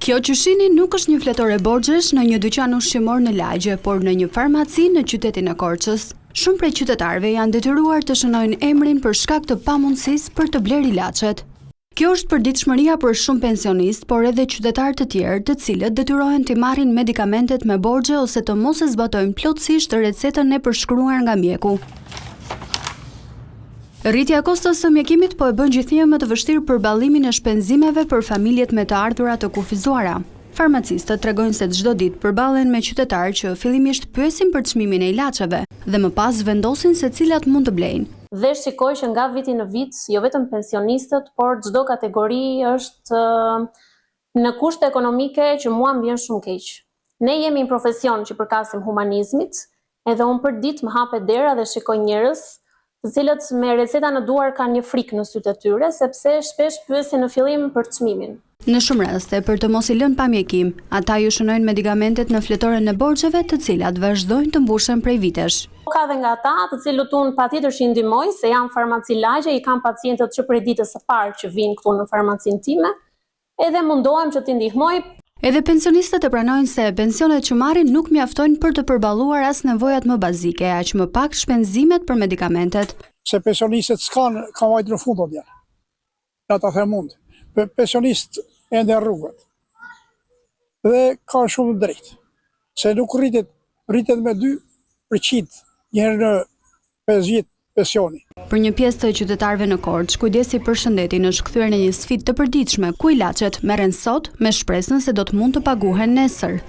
Kjo që shihni nuk është një fletore borxhesh në një dyqan ushqimor në lagje, por në një farmaci në qytetin e Korçës. Shumë prej qytetarëve janë detyruar të shënojnë emrin për shkak të pamundësisë për të blerë ilaçet. Kjo është përditshmëria për shumë pensionistë, por edhe qytetarë të tjerë, të cilët detyrohen t'i marrin medikamentet me borxhe ose të mos e zbatojnë plotësisht recetën e përshkruar nga mjeku. Rritja e kostos së mjekimit po e bën gjithnjë më të vështirë përballimin e shpenzimeve për familjet me të ardhura të kufizuara. Farmacistët tregojnë se çdo ditë përballen me qytetarë që fillimisht pyesin për çmimin e ilaçeve dhe më pas vendosin se cilat mund të blejnë. Dhe shikoj që nga viti në vit, jo vetëm pensionistët, por çdo kategori është në kushte ekonomike që mua më vjen shumë keq. Ne jemi një profesion që përkasim humanizmit, edhe unë përditë më hapet dera dhe shikoj njerëz, të cilët me receta në duar kanë një frikë në sytë e tyre, sepse shpesh pyesin në fillim për çmimin. Në shumë raste, për të mos i lënë pa mjekim, ata ju shënojnë medikamentet në fletoren e borxheve, të cilat vazhdojnë të mbushen prej vitesh. Ka dhe nga ata, të cilët unë patjetër që i ndihmoj, se jam farmaci lagje, i kam pacientët që prej ditës së parë që vijnë këtu në farmacinë time, Edhe mundohem që t'i ndihmoj. Edhe pensionistët e pranojnë se pensionet që marrin nuk mjaftojnë për të përballuar as nevojat më bazike, aq më pak shpenzimet për medikamentet. Se pensionistët s'kanë, kanë vajtur në fund o djalë. Ja ta them unë. Pensionistët ende rrugët. Dhe kanë shumë të drejtë. Se nuk rritet, rritet me 2% një herë në 5 vjet pensioni. Për një pjesë të qytetarëve në Korçë, kujdesi për shëndetin është kthyer në një sfidë të përditshme, ku ilaçet merren sot me shpresën se do të mund të paguhen nesër.